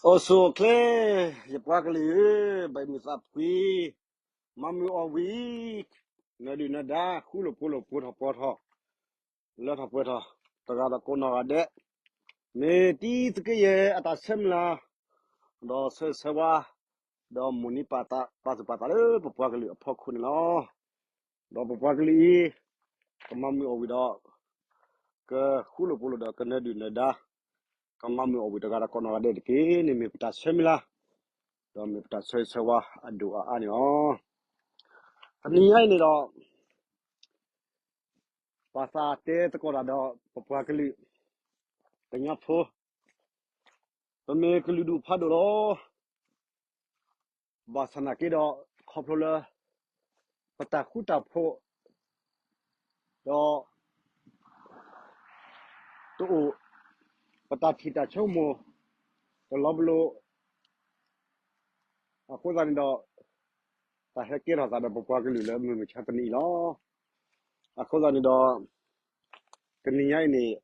အိၣ်ဆူၣ်အိၣ်ချ့, ယပှၤကလုာ်ဧၢ, ဘၣ်မုာ်သးဖှံ, မၤမုာ်အီၣ်ဝံၤ, နၢၤဒုၣ်နၢၤဒါ, ဃူလိာ်ဖိးလိာ် ပှဲၤထီၣ်ပှဲၤထီၣ်, လၢထီၣ်ပှဲၤထီၣ်, တဂၤဒီးကိးနီၢ်ဂၤဒဲး, မ့ၢ်တံၤသကိးယဲၢ်အတၢ်ဆၢမုၢ်လၢ်, ဒီးဆၢဂ့ၤဆၢဝါ, ဒီးမိၢ်န့ၢ်ပာ်သး, ပာ်သူၣ်ပာ်သးလၢပပှၤကလုာ်အဖီခိၣ်န့ၣ်လီၤ. ဒီးပပှၤကလုာ်အံၤ, ကမၤမုာ်အီၣ်ဝံၤဒီး, ကဃူလိာ်ဖိးလိာ်ဒီးကနၢၤဒုၣ်နၢၤဒါ, ကမၤမုာ်အီၣ်ဝံၤတဂၤဒီးကိးနီၢ်ဂၤဒဲးတက့ၢ်န့ၣ် မ့ၢ်ပတၢ်ဆၢမုၢ်လၢ်, ဒီးမ့ၢ်ပတၢ်ဆၢဂ့ၤဆၢဝါအဒိၣ်အအါန့ၣ်လီၤ. တနံၤညါအံၤန့ၣ်ဒီး, ပာ်သးတဲသကိးတၢ်ဒီးပပှၤကလုာ်, ကညီဖိ, ပမ့ၢ်ကလုာ်ဒူၣ်ဖးဒိၣ်လီၤ. ဘၣ်ဆၣ်နာ်က့ဒီး, ခီဖျိလၢ, ပတၢ်ဃူတၢ်ဖိး, ဒီး, တအိၣ်, ပတၢ်ထံၣ်တၢ်ဆိကမိၣ်, တလီၤပလိာ်, အဃိသတးန့ၣ်ဒီး, တၢ်ဟဲကဲထီၣ်သးဒီးပပှၤကလုာ်လၢမုၢ်မဆါတနံၤအံၤလီၤ. အဃိသတးန့ၣ်ဒီး, တနံၤညါအံၤန့ၣ်,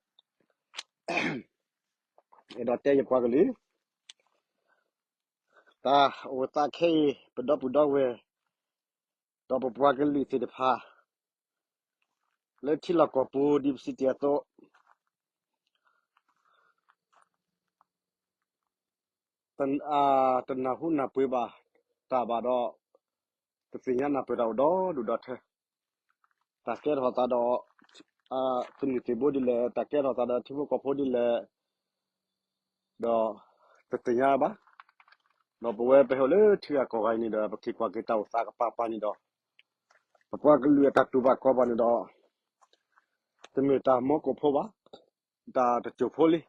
အဲၣ်ဒိးတဲယပှၤကလုာ်, တၢ်အိၣ်သးခဲအံၤ ပဒီပုၢ်ဒီဝဲၢ်, ဒီးပပှၤကလုာ်သ့ၣ်တဖၣ်, လၢထံလီၢ်ကီၢ်ပူၤဒ်ပစံးတ့ၢ်အသိး တနၢ်ဟူနၢ်ပၢၢ်ဘၣ်တၢ်ဘၣ်ဒီး, တသ့ၣ်ညါနၢ်ပၢၢ်တၢ်အိၣ်ဒီဒူၣ်ဒီထၢ, တၢ်ကဲထီၣ်သးဒီး, သုးမုၢ်သံၣ်ဘိဒ်လဲၣ်, တၢ်ကဲထီၣ်သးဒီးထံဖိကီၢ်ဖိဒ်လဲၣ်, ဒီး, တသ့ၣ်ညါဘၣ်. ဒီးပဝဲပဟဲအိၣ်လၢထံဂၤကီၢ်ဂၤအံၤန့ၣ်ဒီး ပက့ၤကွၢ်က့ၤတၢ်အိၣ်သးကပၤပၤန့ၣ်ဒီး, ပပှၤကလုာ်အတၢ်တူၢ်ဘၣ်ခီဘၣ်န့ၣ်ဒီး, တမ့ၢ်တၢ်မီကိၢ်ဖိဘၣ်, တၢ်တစိၢ်ဖိလံ,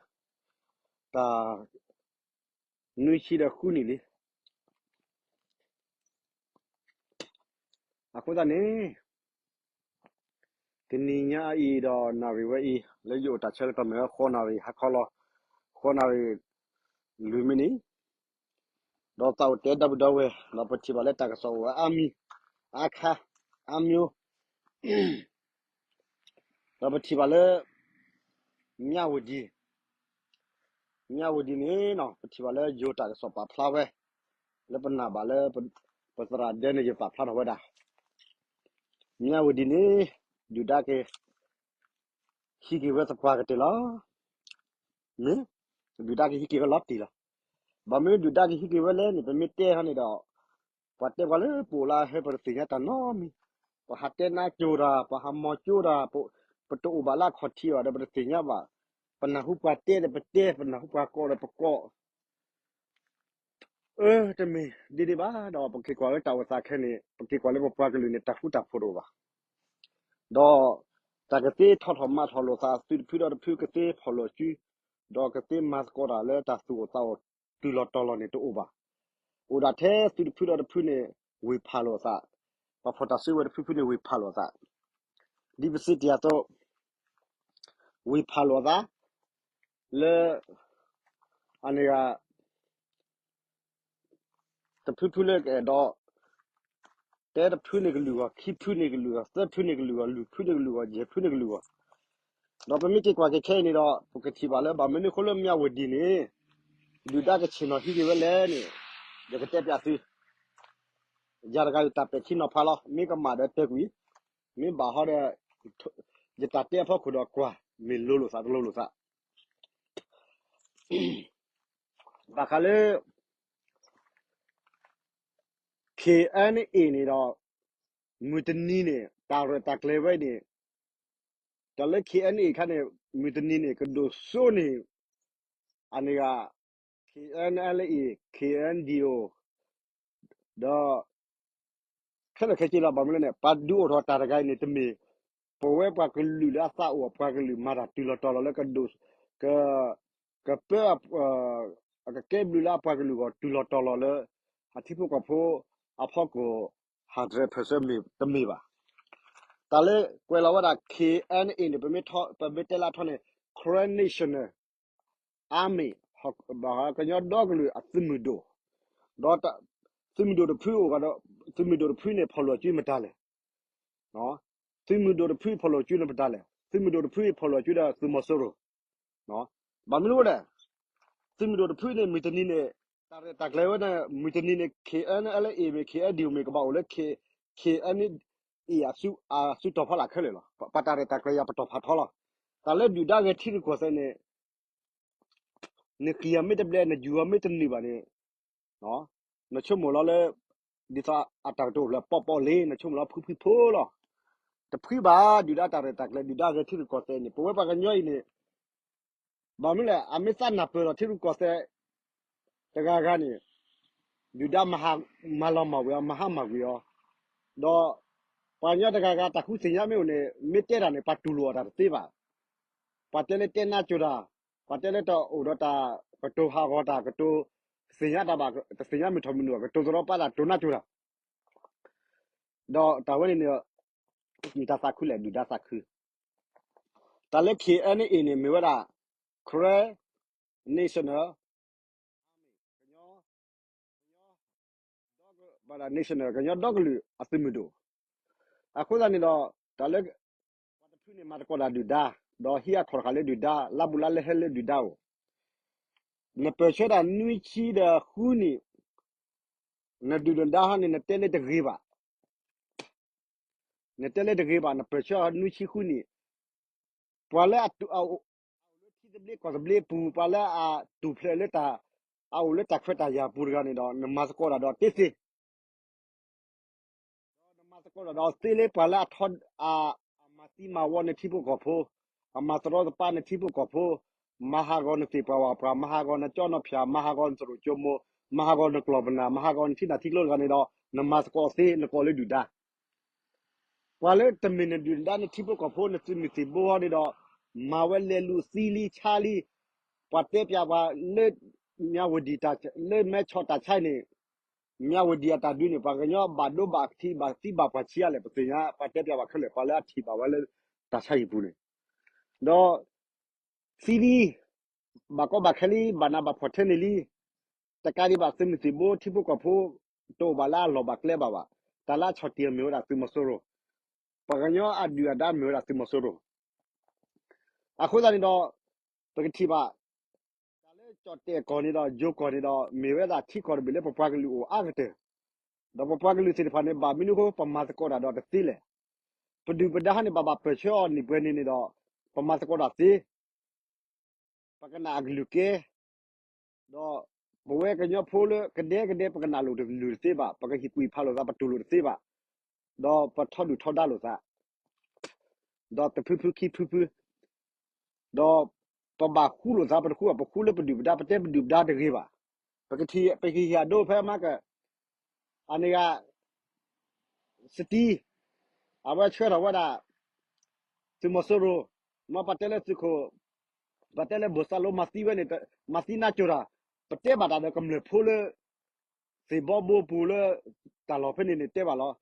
တၢ် နွံဆံဒီးဃုနံၣ်လံ. အဃိသတးန့ၣ်, တနံၤညါအံၤဒီးနၣ်ရံၣ်ဝဲအံၤ လၢယအိၣ်တၢ်ဆၢကတီၢ်မ့ၢ်ဝဲဃိးနၣ်ရံၣ်ဟါခီလီၤ, ဃိးနၣ်ရံၣ်လွံၢ်မံးနံး, ဒီးသးအိၣ်တဲဒီပုၢ်ဒီဝဲၢ် ဒီးပထံၣ်ဘၣ်လၢတၢ်ကစီၣ်အိၣ်ဝဲအါမံၤ, အါခါ, အါမျိုး ဒီးပထံၣ်ဘၣ်လၢ မြဝတီ, မြဝတီန့ၣ် ပထံၣ်ဘၣ်လၢယိၤတၢ်ကစီၣ်ပာ်ဖျါဝဲ, လၢပနာ်ဘၣ်လၢ ပသရၣ်ဒဲန့ၣ် ယပာ်ဖျါထီၣ်ဝဲဒၣ်, မြဝတီန့ၣ် ဒုၣ်ဒါက ဟံးက့ၤဝဲသပှၢ်ကတၢၢ်လီၤ. မ့ၢ်, ဒုၣ်ဒါကဟံးက့ၤဝဲလီၤတံၢ်လီၤ. ဘၣ်မနုၤဒုၣ်ဒါကဟံးက့ၤဝဲလဲၣ်န့ၣ် ပမ့ၢ်တဲဟီန့ၣ်ဒီး, ပှၤတဲပှၤလၢပအိၣ်လၢအဟဲပတသ့ၣ်ညါတၢ်နီတမံၤ, ပဟးတဲနါကၠိၤတၢ် ပဟးမီၤကၠိတၢ်, ပတအိၣ်ဘၣ်လၢအခီၣ်ထံးဘၣ်ဒီးပတသ့ၣ်ညါဘၣ်, ပနၢ်ဟူပှၤတဲဒီးပတဲ ပနၢ်ဟူပှၤကိးဒီးပကိး အၢ တမ့ၢ်ဒ်န့ၣ်ဘၣ်ဒီး ပက့ၤကွၢ်လၢတၢ်အိၣ်သးခဲန့ၣ် ပက့ၤကွၢ်လၢပပှၤကလုာ်န့ၣ် တၢ်ဃူတၢ်ဖိးတအိၣ်ဘၣ်. ဒီး, တၢ်ကသ့ထီၣ်ထီၣ်မၤထီၣ်လိာ်သး သုးတဖုဒီးတဖုကသ့ဖီၣ်လိာ်စု, ဒီးကသ့မၤသကိးတၢ်လၢတၢ်သူၣ်အိၣ်သးအိၣ်တုၤလီၤတီၤလီၤန့ၣ်တအိၣ်ဘၣ်. အိၣ်ဒၣ်ထဲသုးတဖုဒီးတဖုန့ၣ် ဝ့ၤဖးလိာ်သး, ပှၤဖီၣ်တၢ်စုဝဲတဖုဖုန့ၣ်ဝ့ၤဖးလိာ်သး, ဒ်ပစံးတ့ၢ်အသိး ဝ့ၤဖးလိာ်သး, လၢ, အန့ၣ်ဂၤ တဖုဖုလၢကအဲၣ်ဒိး, တဲတဖုန့ၣ်ကလုာ်ဂီၢ်, ခံဖုန့ၣ်ကလုာ်ဂီၢ်, သၢဖုန့ၣ်ကလုာ်ဂီၢ်, လွံၢ်ဖုန့ၣ်ကလုာ်ဂီၢ်, ယဲၢ်ဖုန့ၣ်ကလုာ်ဂီၢ်, ဒီးပမ့ၢ်က့ၤကွၢ်က့ၤခဲအံၤန့ၣ်ဒီး ပကထံၣ်ဘၣ်လၢဘၣ်မနုၤအဃိလၢမၠၣ်ဝတံၤန့ၣ်, ဒုၣ်ဒါကဆ့ၣ်နီၤဟံးက့ၤဝဲလဲၣ်န့ၣ်, ယကတဲပျးသု ယၤတဂၤယတၢ်ပဲာ်ထံနီၤဖးလီၤ. မ့ၢ်ကမၣ်ဒီးတဲကွံာ်, မ့ၢ်ဘၣ်ဟီဒီး, ယတၢ်တဲအဖီခိၣ်ဒီးကွၢ်, မ့ၢ်လိၤလိာ်သးတလိၤလိာ်သး. ဘၣ်ဃးလၢ KNA န့ၣ်ဒီး, မုၢ်တနံၤန့ၣ် တၢ်ရဲၣ်တၢ်ကျဲၤဝဲန့ၣ်, တၢ်လၢ KNA ခါန့ၣ် မုၢ်တနံၤန့ၣ် ကဒိၣ်စိန့ၣ်, အန့ၣ်ဂၤ, KNLA, KNDO, ဒီး ခဲလၢာ်ခဲဆ့လီၤ. ဘၣ်မနုၤလဲၣ်န့ၣ် ပှၤဒုးအိၣ်ထီၣ်တၢ်တဂၤအံၤန့ၣ် တမ့ၢ်ပဝဲပှၤကလုာ်လၢအသးအိၣ်အပှၤကလုာ်မၤတၢ်တုၤလီၤတီၤလီၤလၢကဒိၣ်, က, ကပၢ, အကကဲဘျုးလၢအပှၤကလုာ်ဂီၢ်တုၤလီၤတီၤလီၤလၢ အထံဖိကီၢ်ဖိအဖီခိၣ် hundred percent တမ့ၢ်ဘၣ်. တၢ်လၢကွဲးလီၤဝဲဒၣ် KNA န့ၣ် ပမ့ၢ်တဲလၢအထီန့ၣ် Karen National Army, ကညီဒီကလုာ်အသုးမုၢ်ဒိၣ်, ဒီးသုးမုၢ်ဒိၣ်တဖုအိၣ်ဂၤဒီး, သုးမုၢ်ဒိၣ်တဖုန့ၣ် ဖီၣ်လိာ်စုမတၤလဲၣ်. သုးမုၢ်ဒိၣ်တဖုဖီၣ်လိာ်စုန့ၣ်မတၤလဲၣ်. သုးမုၢ်ဒိၣ်တဖုဖီၣ်လိာ်စုဒီးသုးမီၤစိရိၤ. ဘၣ်မနုၤလဲၣ်, သုးမုၢ်ဒိၣ်တဖုန့ၣ် မုၢ်တနံၤန့ၣ် တၢ်ရဲၣ်တၢ်ကျဲၤဝဲန့ၣ် မုၢ်တနံၤန့ၣ် K N L A မ့ၢ် K N D O မ့ၢ် ကဘၣ်အိၣ်လၢ K N A အစုတီၤဖီလာ်ခဲလၢာ်လီၤ. ပတၢ်ရဲၣ်တၢ်ကျဲၤယၤပတီၢ်ဖးထီလီၤ. တၢ်လၢဒုၣ်ဒါဂဲၤထံရူၢ်ကီၢ်သဲးန့ၣ် နဃံၤအီၤမ့ၢ်တဘျဲၣ် နယူၤအီၤမ့ၢ်တနုာ်ဘၣ်န့ၣ် နဆိကမိၣ်လီၤလၢ ဒ်သိးအတၢ်ကတိၤအိၣ်ဖျဲၣ် ပေါ့ပေါ့လေး နဆိကမိၣ်လီၤဖုဖုဖိလီၤ. တဖှံဘၣ် ဒုၣ်ဒါတၢ်ရဲၣ်တၢ်ကျဲၤ ဒုၣ်ဒါဂဲၤထံရူၢ်ကီၢ်သဲးန့ၣ် ပဝဲပှၤကညီအံၤန့ၣ် ဘၣ်မနုၤလဲၣ် အမ့ၢ်သးနၢ်ပၢၢ်ဒီးထံရူၢ်ကီၢ်သဲး တဂၤဂၤန့ၣ် ဒုၣ်ဒါမၤလီၤမၢ်ဝံၤအီၤ မၤဟါမၢ်ကွံာ်အီၤ, ဒီးပှၤကညီတဂၤဂၤတၢ်ဃုသ့ၣ်ညါမ့ၢ်အိၣ်န့ၣ် မ့ၢ်တဲတၢ်န့ၣ် ပှၤတူၢ်လိာ်အီၤတၢ်တသ့ဘၣ်. ပှၤတဲလၢတဲနါစိၤတၢ်, ပှၤတဲလၢတအိၣ်ဒီးတၢ်ကတိၤဟးဂီၤတၢ် ကတိၤသ့ၣ်ညါတၢ်ဘၣ် တသ့ၣ်ညါမုၢ်ထီၣ်မုၢ်နုာ် ကတိၤသရီပာ်တၢ်တိၤနါစိၤတၢ် ဒီးတၢ်ဝဲန့ၣ်န့ၣ် မ့ၢ်တၢ်သးခုလဲၣ် ဒုၣ်ဒါသးခု. တၢ်လၢ K N A န့ၣ် မ့ၢ်ဝဲဒၣ် Karen National Army ကညီ National ကညီဒီကလုာ်အသုးမုၢ်ဒိၣ်. အဃိသတးန့ၣ်ဒီး တၢ်လၢ ပှၤတဖုန့ၣ် မၤသကိးတၢ်ဒုၣ်ဒါ, ဒီးဟံးအခီၣ်တဃာ်လၢဒုၣ်ဒါ, လါဘူးလါလဲဟဲလၢဒုၣ်ဒါအိၣ်, နပၢၢ်ဆၢတၢ်နွံဆံဒီးဃုနံၣ် နဒုၣ်နဒါဟီန့ၣ် နတဲလၢတဂ့ၤဘၣ်. နတဲလၢတဂ့ၤဘၣ် နပၢၢ်ဆၢနွံဆံဃုနံၣ်, ပှၤလၢအတူၢ်အအိၣ်လၢထံသဘျ့ကီၢ်သဘျ့အပူၤ ပှၤလၢအတူၢ်ဖျဲးလၢတၢ် အအိၣ်လၢတၢ်ခွဲးတၢ်ယာ်ပူၤတဂၤန့ၣ်ဒီး နမၤသကိးတၢ်ဒီးတသ့ ဒီးနမၤသကိးတၢ်ဒီးသ့လၢပှၤလၢအထီ အ အမၤသံမၤဝီနထံဖိကီၢ်ဖိ, အမၤသရီသပၢနထံဖိကီၢ်ဖိ, မၤဟးဂီၤနသ့ၣ်ပှၢ်ဝၣ်ပှၢ်, မၤဟးဂီၤနကၠီနဖၠၣ်, မၤဟးဂီၤနသရိာ်ကၠိမိၤ, မၤဟးဂီၤနကျီၢ်ပနၢ်, မၤဟးဂီၤနထံနၢ်ထံကျိတဂၤန့ၣ်ဒီး နမၤသကိးသ့ နကိးလၢဒုၣ်ဒါ. ပှၤလၢတမ့ၢ်နဒုၣ်နဒါနထံဖိကီၢ်ဖိ နသုးမုၢ်သံၣ်ဘိန့ၣ်ဒီး မၤဝဲလဲၤလူၤသံလံဆါလံ, ပှၤတဲပၠးပှၤလၢ မၠးဝတံၣ် လၢမဲဆီးတၢ်ဆါန့ၣ် မၠးဝတံၣ်အတၢ်ဒုးန့ၣ် ပှၤကညီဘၣ်ဒိဘၣ်ထံးဘၣ်သံဘၣ်ပှၢ်ဆံးအါလဲၣ် ပသ့ၣ်ညါ ပှၤတဲပၠးပှၤခဲလၢာ် ပှၤလၢအထံၣ်ဘၣ်ဝဲလၢတၢ်ဆါဟံၣ်ပူၤန့ၣ်, ဒီး သံလံ, ဘၣ်ကီဘၣ်ခဲလံ, ဘၣ်နးဘၣ်ဖှီၣ်ထဲန့ၣ်လံ, တကးဒံးဘၣ်သုးမုၢ်သံၣ်ဘိထံဖိကီၢ်ဖိ တအိၣ်ဘၣ်လၢအလီၢ်ဘၣ်ကျဲဘၣ်ဘၣ်, တၢ်လၢအဆီၣ်တံၢ်မ့ၢ်ဝဲဒၣ်သုးမီၤစိရိၤ, ပှၤကညီအဒုၣ်အဒါမ့ၢ်ဝဲဒၣ်သုးမီၤစိရိၤ အဃိသတးန့ၣ်ဒီး ပကထံၣ်ဘၣ် တၢ်လၢကၠီၣ်တဲၣ်ကီၢ်န့ၣ်ဒီး ယိၤကီၢ်န့ၣ်ဒီး မ့ၢ်ဝဲဒၣ်ထံကီၢ်တဘ့ၣ်လၢပပှၤကလုာ်အိၣ်အါကတၢၢ်, ဒီးပပှၤကလုာ်သ့ၣ်တဖၣ်န့ၣ် ဘၣ်မနုၤအဃိ ပမၤသကိးတၢ်ဒီးတသ့လဲၣ်. ပဒုၣ်ပဒါဟီန့ၣ် ဘၣ်ဘၣ်ပၢၢ်ဆၢအီၤနံၣ်ပှဲၤန့ၣ်န့ၣ်ဒီး ပမၤသကိးတၢ်သ့ ပကနၣ်အကလုၢ်ကဲ, ဒီးပဝဲကညီဖိလၢကဒဲကဒဲ ပကနၣ်လိာ်တလုၢ်တသ့ဘၣ်, ပကဟ့ၣ်ကူၣ်ဖးလိာ်သး ပတူၢ်လိာ်တသ့ဘၣ်, ဒီးပထီဒုၣ်ထီဒါလိာ်သး, ဒီးတဖုဖုခံဖုဖု, ဒီးပဘၣ်ဃူလိာ်သး ပတဃူဘၣ် ပဃူလၢပဒုၣ်ပဒါ ပတဲပဒုၣ်ပဒါတဂ့ၤဘၣ်. ပကထံၣ် ပကဟ့ၣ်အဒိဖဲမၤက အန့ၣ်ဂၤ စတံ အဝဲဆှၢထီၣ်ဝဲဒၣ် သုးမီၤစိရိၤ, မ်ပတဲလၢသုးခိၣ်, ပတဲလၢဘိၣ်စၢ်လိမၤသံဝဲန့ၣ် မၤသံနါစိၤတၢ်, ပတဲဘၣ်တၢ်ဒီးကမျၢၢ်ဖိလၢ သ့ၣ်ဘီဘိပူၤလၢ တၢ်လီၢ်ဖဲန့ၣ်န့ၣ်တဲဘၣ်လီၤ.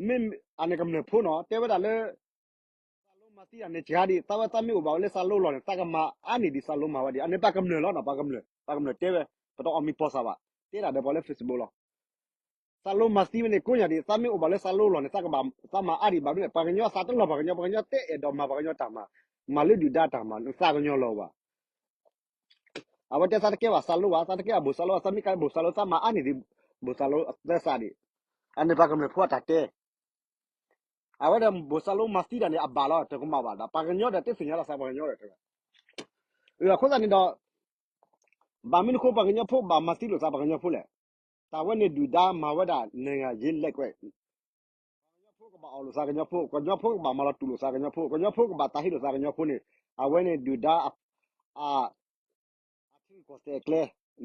မ့ၢ်အန့ၣ်ကမျၢၢ်ဖိနီၤ တဲဝဲဒၣ်လၢ စၢ်လိမၤသံတၢ်န့ၣ် စှၤဒံး သးဝဲသးမ့ၢ်အိၣ်ဘၣ်ဝဲလၢစၢ်လိလီၢ်န့ၣ် သးကမၤအါန့ၢ်ဒံးစၢ်လိမၤဝဲဒံး အန့ၣ်ပှၤကမျၢၢ်လီၤနီၤ ပှၤကမျၢၢ် ပှၤကမျၢၢ်တဲဝဲ ပတအီၣ်မံၤပီၢ်သးဘၣ် တဲဒၣ်ဒီးပှၤလၢ Facebook လီၤ. စၢ်လိမၤသံဝဲန့ၣ် ကိးညါဒံး သးမ့ၢ်အိၣ်ဘၣ်လၢစၢ်လိလီၢ်န့ၣ် သးကဘၣ် သးမၤအါဒံးဘၣ်မနုၤလဲၣ် ပှၤကညီသးတလီၢ်ပှၤကညီ ပှၤကညီတဲအဲၣ်ဒိးမၤပှၤကညီတၢ်မၤ မၤလၢဒုၣ်ဒါတၢ်မၤ သးကညီလီၤဘၣ် အဝဲတဲသးတကဲဘၣ်စၢ်လိဘၣ် သးတကဲဘၣ်ဘိၣ်စၢ်လိ သးမ့ၢ်ကဲဘိၣ်စၢ်လိ သးမၤအါန့ၢ်ဒံး ဘိၣ်စၢ်လိအသဲစးဒံး အန့ၣ်ပှၤကမျၢၢ်ဖိအတၢ်တဲ အဝဲဒၣ်ဘိၣ်စၢ်လိမၤသံတၢ်န့ၣ် အဘၣ်လီၤ တကမၣ်ဘၣ်ဒီး ပှၤကညီဒီးတသ့ၣ်ညါလီၤသးပှၤကညီဒီး အဃိသတးန့ၣ်ဒီး ဘၣ်မနုၤအဃိပှၤကညီဖိဘၣ်မၤသံလိာ်သးပှၤကညီဖိလဲၣ်. တၢ်ဝဲန့ၣ်ဒုၣ်ဒါမၤဝဲဒၣ် နိုင်ငံရေးလက်ကွက် ကညီဖိကဘၣ်အီၣ်လိာ်သးကညီဖိ ကညီဖိကဘၣ်မၤလီၤတူာ်လိာ်သးကညီဖိ ကညီဖိကဘၣ်သးဟ့လိာ်သးကညီဖိန့ၣ် အဝဲန့ၣ်ဒုၣ်ဒါ အ အထံကီၢ်သဲးကျဲ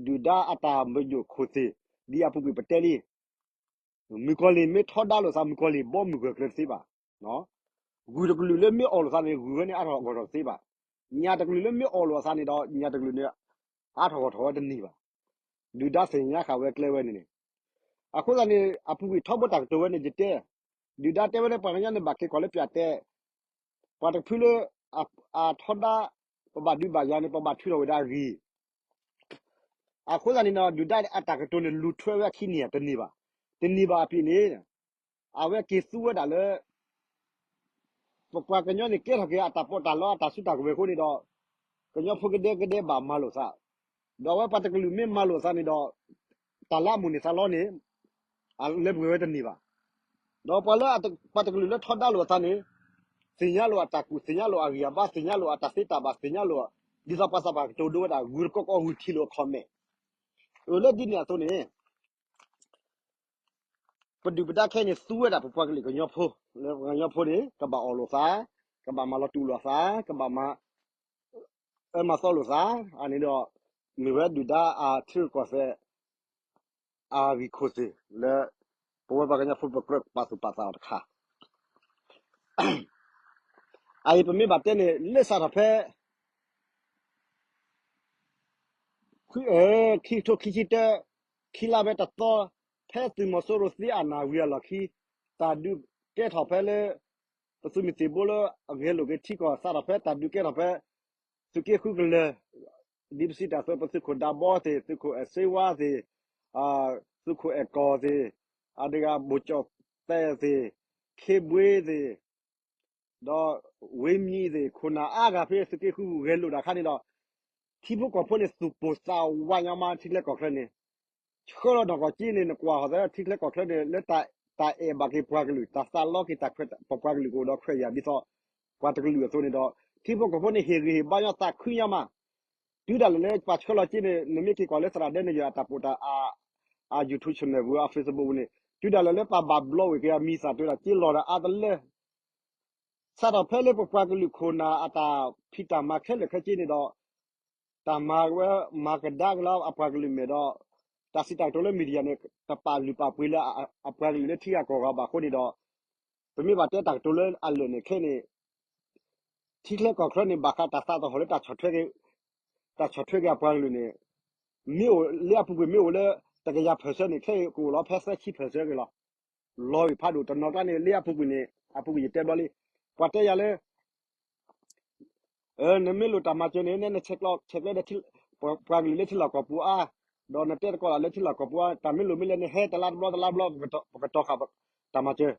ဒုၣ်ဒါအတၢ်ပညိၣ်ခိၣ်သ့ၣ် ဒ်အပူၤကွံာ်ပတဲလံ မုၣ်ကီၤလံၢ်မ့ၢ်ထီဒါလိာ်သး မုၣ်ကီၤလံၢ်ဘီမုၢ်ဂၢၢ်ကျၢၤတသ့ဘၣ်. ဂုၢ်တကလုာ်လၢမ့ၢ်အီၣ်လိာ်သးန့ၣ် ဂုၢ်ဝဲန့ၣ်အါထီၣ်ဂီၢ်ထီၣ်တသ့ဘၣ်. ညၣ်တကလုာ်လၢမ့ၢ်အီၣ်လိာ်အသးန့ၣ်ဒီး ညၣ်တကလုာ်န့ၣ် အါထီၣ်ဂီၢ်ထီၣ်ဝဲတန့ၢ်ဘၣ်. ဒုၣ်ဒါသ့ၣ်ညါဃာ်ဝဲကျဲဝဲန့ၣ်န့ၣ် အဃိသတးန့ၣ် အပူၤကွံာ်ထီဘိတၢ်ကတိၤဝဲန့ၣ် ယတဲ ဒုၣ်ဒါတဲဝဲလၢပှၤကညီန့ၣ်ဘၣ်က့ၤကီၢ်လၢပၠးတဲ ပှၤတဖုလၢ အထီဒါ ပဘၣ်ဒုးဘၣ်ယၤန့ၣ် ပဘၣ်ထုးထီၣ်ဝဲဒၣ်အဂံၢ် အဃိသတးန့ၣ်ဒီး ဒုၣ်ဒါအတၢ်ကတိၤန့ၣ် လူၤထွဲဝဲအခံန့ၣ်တန့ၢ်ဘၣ်. တန့ၢ်ဘၣ်အပံၤန့ၣ် အဝဲက့ၤသူဝဲဒၣ်လၢ ပပှၤကညီန့ၣ် ကဲထီၣ်က့ၤအတၢ်ပီးတၢ်လီအတၢ်စုတၢ်ကဝဲၤအဃိန့ၣ်ဒီး ကညီဖိကဒဲကဒဲဘၣ်မၤလိာ်သး, ဒီးအဝဲပှၤတကလုာ်မ့ၢ်မၤလိာ်အသးန့ၣ်ဒီး တၢ်လၢအမိၢ်န့ၢ်သးလီန့ၣ် အလဲၤပှဲၤဝဲတန့ၢ်ဘၣ်. ဒီးပှၤလၢအတ- ပှၤတကလုာ်လၢထီဒါလိာ်အသးန့ၣ် သ့ၣ်ညါလိာ်အတၢ်ကူၣ်, သ့ၣ်ညါလိာ်အဂံၢ်အဘါ, သ့ၣ်ညါလိာ်အတၢ်သ့တၢ်ဘၣ်, သ့ၣ်ညါလိာ် ဒ်သိးပှၤသးပှၢ်ကတိၤဒိဝဲဒၣ် ဂုၤတကီကီ ဂုၤထံၣ်လိာ်အခီၣ်မဲာ်. အလၢဒ်န့ၣ်အသိးန့ၣ် ပဒုၣ်ပဒါခဲအံၤန့ၣ် သူဝဲဒၣ်ပပှၤကလုာ်ကညီဖိ, လၢပှၤကညီဖိန့ၣ် ကဘၣ်အီၣ်လိာ်သး, ကဘၣ်မၤလီၤတူာ်လိာ်သး, ကဘၣ်မၤ အၢမၤသီလိာ်သး, အန့ၣ်ဒီး မ့ၢ်ဝဲဒုၣ်ဒါအထံရူၢ်ကီၢ်သဲး အဂံၢ်ခိၣ်သ့ၣ်လၢ ပဝဲပှၤကညီဖိပကြၢးပာ်သူၣ်ပာ်သးအီၤတခါ အအံၤပမ့ၢ်ဘၣ်တဲန့ၣ် လၢစးထီၣ်ဖဲ ခံကထိခံဆံတၢ ခံလါဖဲတသီ ဖဲသုးမီၤစိရိၤသ့အနၢ်ဝံၤအလီၢ်ခံ တၢ်ဒုးကဲထီၣ်ဖဲလၢ ပသုးမုၢ်သံၣ်ဘိလၢအဂဲၤလိာ်က့ၤထံကီၢ် စးထီၣ်ဖဲတၢ်ဒုးကဲထီၣ်ဖဲ သုးက့ဃုကလၢၤ ဒ်ပစံးတၢ်အသိး ပသုးခိၣ်ဒးဘီသ့ၣ်, သုးခိၣ်အဲၣ်စ့ဝါသ့ၣ်, သုးခိၣ်အဲၣ်ကီၢ်သ့ၣ်, အဒဂၤ ဘိၣ်ကၠီၣ်သဲးသ့ၣ်, ခ့ဘှ့သ့ၣ်, ဒီးဝ့မံသ့ၣ်, ခိၣ်နၢ်အါဂၤဖဲသုးက့ဃုဂဲၤလိာ်တၢ်ခါန့ၣ်ဒီး ထံဖိကီၢ်ဖိန့ၣ် သူၣ်ပိၢ်သးဝးညီမး ထံချၢကီၢ်ချၢန့ၣ် ဆှၢလီၤနီၢ်ကီၢ်က့န့ၣ် နကွၢ်ဃီၤသး ထံချၢကီၢ်ချၢန့ၣ် လၢတၢ်အဲၣ်ဘၣ်က့ၤပှၤကလုာ် တၢ်သးလီက့ၤတၢ်ခွဲး ပပှၤကလုာ်ကအိၣ်ဒီးခွဲးယာ်ဒ်သိး ပှၤတကလုာ်အသိးန့ၣ်ဒီး ထံဖိကီၢ်ဖိန့ၣ် ဟ့ၣ်ဂံၢ်ဟ့ၣ်ဘါညီသးခုညီမး တုၤဒၣ်လဲာ်လၢပှၤဆှၢလီၤက့န့ၣ် နမ့ၢ်က့ၤကွၢ်လၢသရၣ်ဒဲနယွၤအတၢ်ပိာ်တၢ် အ YouTube channel ပူၤ အ Facebook ပူၤန့ၣ် တုၤဒၣ်လဲာ်လၢပှၤဘၣ်ဘျီဝဲက့ၤအမံၤသးတုၤဒီးက့လီၤဒီးအါတလၢ စးထီၣ်ဖဲလၢပပှၤကလုာ်ခိၣ်နၢ်အတၢ်ဖံးတၢ်မၤခဲလၢာ်ခဲဆ့န့ၣ်ဒီး တၢ်မၤဝဲမၤကဒါက့ၤလၢအပှၤကလုာ်မဲာ်ဒီး တၢ်စံးတၢ်ကတိၤလၢ media န့ၣ် တပာ်လုၢ်ပာ်ပှ့ၤလၢအပှၤကလုာ်လၢထံဂၤကီၢ်ဂၤဘၣ်အဃိန့ၣ်ဒီး ပမ့ၢ်ဘၣ်တဲတၢ်ကတိၤလၢအလၢာ်န့ၣ်ခဲအံၤန့ၣ် ထံချၢကီၢ်ချၢန့ၣ် ဘၣ်ဃးတၢ်သးသဟီၣ်လၢ တၢ်ဆီၣ်ထွဲက့ၤအပှၤကလုာ်န့ၣ် မ့ၢ်အိၣ်လၢအပူၤကွံာ်မ့ၢ်အိၣ်လၢ တကယၤ percent န့ၣ် ခဲအံၤကအိၣ်လီၤဖဲသၢဆံ percent က့ၤလီၤ. လီၤဂ့ၤဖးဒိၣ်တနီၤကျါန့ၣ် လၢအပူၤကွံာ်န့ၣ် အပူၤကွံာ်ယတဲဘျီလံ ပှၤတဲယၤလၢ နမ့ၢ်လိၣ်တၢ်မၤစၢၤန့ၣ် နဆဲးကျိးဆဲးကျၢဒီး ပှၤကလုာ်လၢထံလီၢ်ကီၢ်ပူၤအါ, ဒီးနတဲသကိးလၢထံလီၢ်ကီၢ်ပူၤအါ, တၢ်မ့ၢ်လိၣ်မ့ၢ်လဲၣ်န့ၣ် ဟဲတလါတဘျီတလါတဘျီ ပကတီၤဃာ်တၢ်မၤစၢၤ,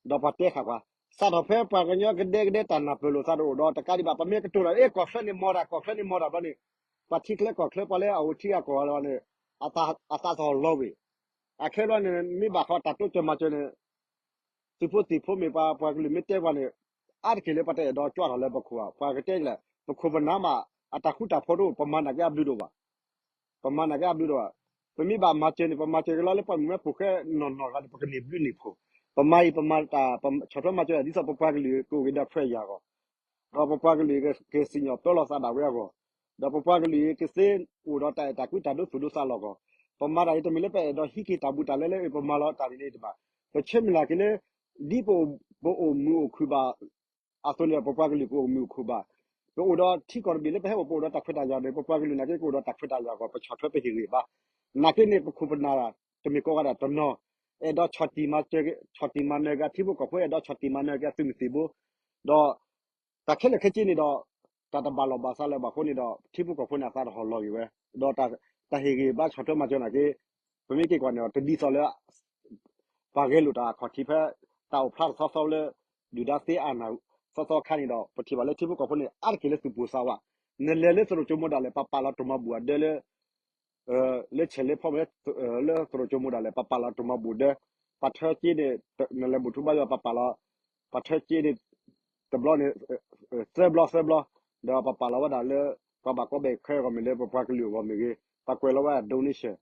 ဒီးပှၤတဲဃာ်ပှၤ, စးထီၣ်ဖဲပှၤကညီကဒဲကဒဲတၢ်နၢ်ပၢၢ်လိာ်သးတအိၣ်ဒီး တကးဒံးဘၣ် ပမ့ၢ်ကတိၤတၢ် အ့ ကီၢ်ချၢန့ၣ်မီၤတၢ် ကီၢ်ချၢန့ၣ်မီၤတၢ်ဘျီန့ၣ်, ပှၤထံချၢကီၢ်ချၢပှၤလၢအအိၣ်ထံဂၤကီၢ်ဂၤလၢၤဘၣ်န့ၣ် အသးသဟီၣ်လီၤဝဲ, အခဲဘျီန့ၣ် မ့ၢ်ဘၣ်ဃးတၢ်တိစၢၤမၤစၢၤန့ၣ် သုးဖိသံၣ်ဖိမ့ၢ်ပှၤ ပှၤကလုာ်မ့ၢ်တဲပှၤန့ၣ် အါတက့ၢ်လၢပှၤတအဲၣ်ဒိးကွၢ်ထီၣ်လၢပခိၣ်ဘၣ်, ပှၤကတဲလဲၣ် ပခိၣ်ပနၢ်မး အတၢ်ဃူတၢ်ဖိးတအိၣ် ပမၤနာ်က့အဘျုးတအိၣ်ဘၣ်, ပမၤနာ်က့အဘျုးတအိၣ်ဘၣ်, ပမ့ၢ်ဘၣ်မၤစၢၤန့ၣ် ပမၤစၢၤက့ၤလီၤလၢပှၤမုၢ်မ့ၢ်ပိာ်ဃဲ နီၢ်နီၢ်ဂၤန့ၣ် ပကန့ၢ်ဘျုးန့ၢ်ဖှိၣ်, ပမၤအံၤ ပမၤတၢ် ဆီၣ်ထွဲမၤစၢၤဒ်သိးပပှၤကလုာ်ကအိၣ်က့ၤဒီးခွဲးယာ်အဂီၢ် ဒီးပပှၤကလုာ်ကစံၣ်ညီၣ်ပၢလီၤသးဒၣ်ဝဲအဂီၢ်, ဒီးပပှၤကလုာ်ကသ့အိၣ်ဒီးတၢ်အဲၣ်တၢ်ကွံတၢ်ဒိသူၣ်ဒိသးလီၢ်အဂီၢ်, ပမၤတၢ်အံၤတမ့ၢ်လၢပအဲၣ်ဒိးဟံးက့ၤတၢ်ဘူးတၢ်လဲလၢ ပမၤလီၤတၢ်န့ၣ်န့ၣ်တဘၣ်, ပဆၢမုၢ်လၢ်က့ၤလၢ ဒ်ပ ပအိၣ်မုာ်အိၣ်ခုၣ်ဘၣ် အသိးန့ၣ် ပပှၤကလုာ်ကအိၣ်မုာ်အိၣ်ခုၣ်ဘၣ်, ပအိၣ်ဒီးထံကီၢ်တဘ့ၣ်လၢပဟဲအိၣ် ပအိၣ်ဒီးတၢ်ခွဲးတၢ်ယာ်န့ၣ် ပပှၤကလုာ်နာ်က့ကအိၣ်ဒီးတၢ်ခွဲးတၢ်ယာ်အဂီၢ် ပဆီၣ်ထွဲပဟ့ၣ်ဂံၢ်ဘါ, နာ်က့န့ၣ် ပခိၣ်ပနၢ်တမ့ၢ်ကိးဂၤဒဲးတနီၤ အဲၣ်ဒိးဆီၣ်တံၢ်မၤစၢၤ ဆီၣ်တံၢ်မၤနၢၤက့ၤအထံဖိကီၢ်ဖိ အဲၣ်ဒိးဆီၣ်တံၢ်မၤနၢၤက့ၤအသုးမုၢ်သံၣ်ဘိ, ဒီး တၢ်ခဲလၢာ်ခဲဆ့န့ၣ်ဒီး တၢ်တဘၣ်လီၢ်ဘၣ်စးလၢၤဘၣ်အဃိန့ၣ်ဒီး ထံဖိကီၢ်ဖိန့ၣ်အသးတဟီၣ်လီၤဂ့ၤဝဲ, ဒီးတၢ်ဟ့ၣ်ဂံၢ်ဘါဆီၣ်ထွဲမၤစၢၤနာ်က့ ပမ့ၢ်က့ၤကွၢ်န့ၣ်ဒီး တဒ်သိးလၢ ပှၤဂဲၤလိာ်တၢ်အခီၣ်ထံးဖဲ တၢ်အိၣ်ဖျါထီၣ်သီသီလၢ ဒုၣ်ဒါသ့အနၢ်သီသီခါန့ၣ်ဒီး ပထံၣ်ဘၣ်လၢထံဖိကီၢ်ဖိန့ၣ် အါတက့ၢ်လၢသူၣ်ပိၢ်သးဝး, နလဲၤလၢသရိာ်ကၠိမိၢ်ဒၣ်လဲာ် ပပာ်လီၤတၢ်မၤဘူၣ်အဒၢလၢ လၢဆဲးလၢဖီမ့ၢ် လၢသရိာ်ကၠိမိၢ်ဒၣ်လဲာ် ပပာ်လီၤတၢ်မၤဘူၣ်ဒၢ, ပှၤထၢက့န့ၣ် နလဲၤဘူၣ်ထူဘါယွၤ ပပာ်လီၤ, ပှၤထၢက့န့ၣ် တဘျီန့ၣ် သၢဘျီသၢဘျီ, ဒီးပပာ်လီၤဝဲဒၣ်လၢ ပှၤဘၣ်ကီဘၣ်ခဲအဂီၢ်မ့ၢ်ဂ့ၤ ပပှၤကလုာ်အဂီၢ်မ့ၢ်ဂ့ၤ ပကွဲးလီၤဝဲဒၣ် donation,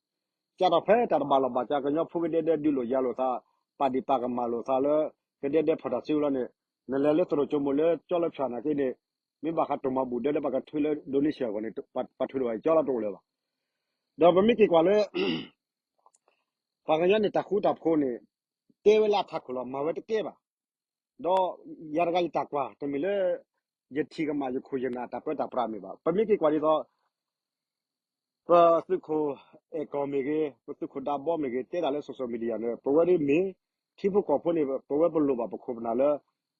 ကၢ်ထီၣ်ဖဲတၢ်တဘၣ်လီၢ်ဘၣ်စး ကညီဖိကဒဲဒဲဒုးလိာ်ယၤလိာ်သး, ပာ်ဒံးပာ်ကမၣ်လိာ်သးလၢ ကဒဲဒဲဖီၣ်တၢ်စုလီၤန့ၣ်, နလဲၤလၢသရိာ်ကၠိမိၢ်လၢကၠီလၢဖၠၣ်နာ်က့န့ၣ်, မ့ၢ်ဘၣ်ဃးတၢ်မၤဘူၣ်ဒၢလၢပှၤကထုးလၢ donation အဂီၢ်န့ၣ် ပှၤထုးလၢၤဘၣ် ကၠီလီၤတအိၣ်လၢၤဘၣ်, ဒီးပမ့ၢ်က့ၤကွၢ်လၢ ပှၤကညီန့ၣ်တၢ်ဃူတၢ်ဖိးန့ၣ် တဲဝဲလၢအထးခိၣ်လီၤ မၤဝဲတကဲဘၣ်, ဒီးယၤတဂၤယတၢ်ကွၢ် တမ့ၢ်လၢ ယထံၣ်ကမၣ်ယခိၣ်ယနၢ်တၢ်ပၢတၢ်ပြးမ့ၢ်ဘၣ်, ပမ့ၢ်က့ၤကွၢ်ဒ်သိး ပသုးခိၣ်အဲၣ်ကီၢ်မ့ၢ်ဂ့ၤ ပသုးခိၣ်ဒးဘီမ့ၢ်ဂ့ၤ တဲတၢ်လၢ social media န့ၣ် ပဝဲဒၣ်မ့ၢ် ထံဖိကီၢ်ဖိန့ၣ် ပဝဲပလိၣ်ဘၣ်ပခိၣ်ပနၢ်လၢ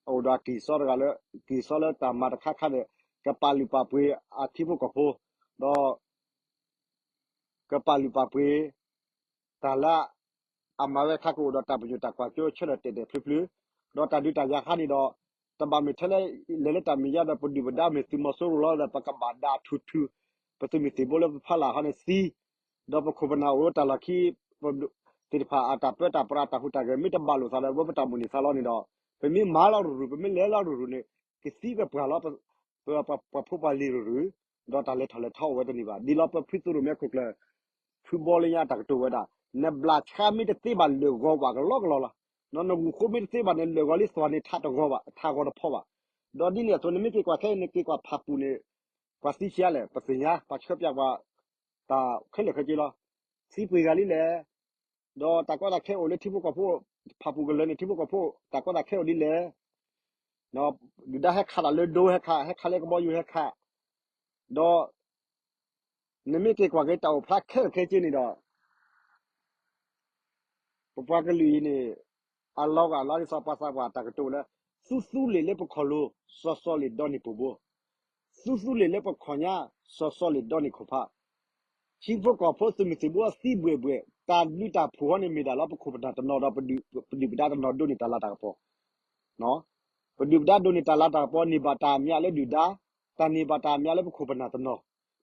အအိၣ်ဒီးအကံၢ်စီတဂၤလၢ ကံၢ်စီလၢတၢ်မၤတခါခါန့ၣ် ကပာ်လုၢ်ပာ်ပှ့ၤအထံဖိကီၢ်ဖိ ဒီး ကပာ်လုၢ်ပာ်ပှ့ၤ တၢ်လၢ အမၤဝဲခါကအိၣ်ဒီးတၢ်ပညိၣ်တၢ်ကွၢ်စိဆၢထၢၣ်တဲာ်တဲာ်ဖျုးဖျုး, ဒီးတၢ်ဒုးတၢ်ယၤခါန့ၣ်ဒီး တဘၣ်မ့ၢ်ထဲလၢ လဲၤလၢတၢ်မဲာ်ညါဒီးပဒုၣ်ပဒါမ့ၢ်သုးမီၤစိရိၤလီၤဒီး ပကဘၣ်ဒၣ်ထူထူ ပသုးမုၢ်သံၣ်ဘိလၢပဖီလာ်ဟီန့ၣ်သံ, ဒီးပခိၣ်ပနၢ်အိၣ်တၢ်လီၢ်ခံ သ့ၣ်တဖၣ်အတၢ်ပၢတၢ်ပြးတၢ်ဟူးတၢ်ဂဲၤ မ့ၢ်တဘၣ်လိာ်သးဒီး ဝဲပတၢ်မိၣ်န့ၢ်သးလီန့ၣ်ဒီး ပမ့ၢ်မၤလီၤရူၤရူၤ ပမ့ၢ်လဲၤလီၤရူၤရူၤန့ၣ် ကသံကပှၢ်လီၤ ပှၤဖိပှၤလံၤရူၤရူၤ, ဒီးတၢ်လဲၤထီၣ်လဲၤထီအိၣ်ဝဲတန့ၢ်ဘၣ်. ဒ်လီၤပဖုသိၣ်ရိၣ်မဲခိၣ်ကျၢၢ် ဖုဘီလၢညါတၢ်ကတိၤဝဲဒၣ်, နဘျးဆါမ့ၢ်တသ့ဘၣ်လၢာ်ဂီၤဘၣ်ကလီကလီလီၤ. နဂုၢ်ဃိမ့ၢ်တသ့ဘၣ်န့ၣ် လၢာ်ဂီၤလံ သွၣ်န့ၣ်ထးတဂီၤဘၣ် ထးဂီၤတဖီဘၣ်. ဒီးဒ်န့ၣ်အသိး နမ့ၢ်က့ၤကွၢ်ခဲအံၤ နက့ၤကွၢ်ဖၣ်ပူၤန့ၣ် ပှၤသံဆံးလဲၣ် ပသ့ၣ်ညါ ပှၤဆှၢပၠးပှၤ တၢ်ခဲလၢာ်ခဲဆ့လီၤ. သံပှဲၤဂၤလံလဲၣ်. ဒီးတၢ်ကီတၢ်ခဲအိၣ်လၢထံဖိကီၢ်ဖိ, ဖၣ်ပူၤကလၢာ်န့ၣ် ထံဖိကီၢ်ဖိ တၢ်ကီတၢ်ခဲအိၣ်ဒ်လဲၣ်. ဒုၣ်ဒါဟဲခးတၢ်လၢဒိဟဲခး, ဟဲခးလၢကဘီယူၤဟဲခး, ဒီး နမ့ၢ်က့ၤကွၢ်က့ၤတၢ်အိၣ်ဖျါခဲလၢာ်ခဲဆ့န့ၣ်ဒီး ပပှၤကလုာ်အံၤန့ၣ် အလီၤဂာ်လီၤဒ်သိးပှၤသးပှၢ်တၢ်ကတိၤလၢ သူသူလ့ၤလၢပခီၣ်လိၤ စီၤစီၤလ့ၤဒီန့ၢ်ပူၤဘိ, သူသူလ့ၤလၢပခီၣ်ညါ စီၤစီၤလ့ၤဒီန့ၢ်ခိၣ်ဖး, ထံဖိကီၢ်ဖိသုးမုၢ်သံၣ်ဘိသံဘှဲၣ်ဘှဲၣ် တၢ်ဒုးတၢ်ဖှိၣ်ဟီန့ၣ်မ့ၢ်ဒၣ်လီၤ ပခိၣ်ပနၢ်တနီၤဒီး ပဒုၣ်ပဒါတနီၤဒိးန့ၢ်တၢ်လၤတၢ်ကပီၤ ပဒုၣ်ပဒါဒိးန့ၢ်တၢ်လၤတၢ်ကပီၤ န့ၢ်ဘၣ်တၢ်အမျးလၢဒုၣ်ဒါ, တၢ်န့ၢ်ဘၣ်တၢ်အမျးလၢပခိၣ်ပနၢ်တနီၤ,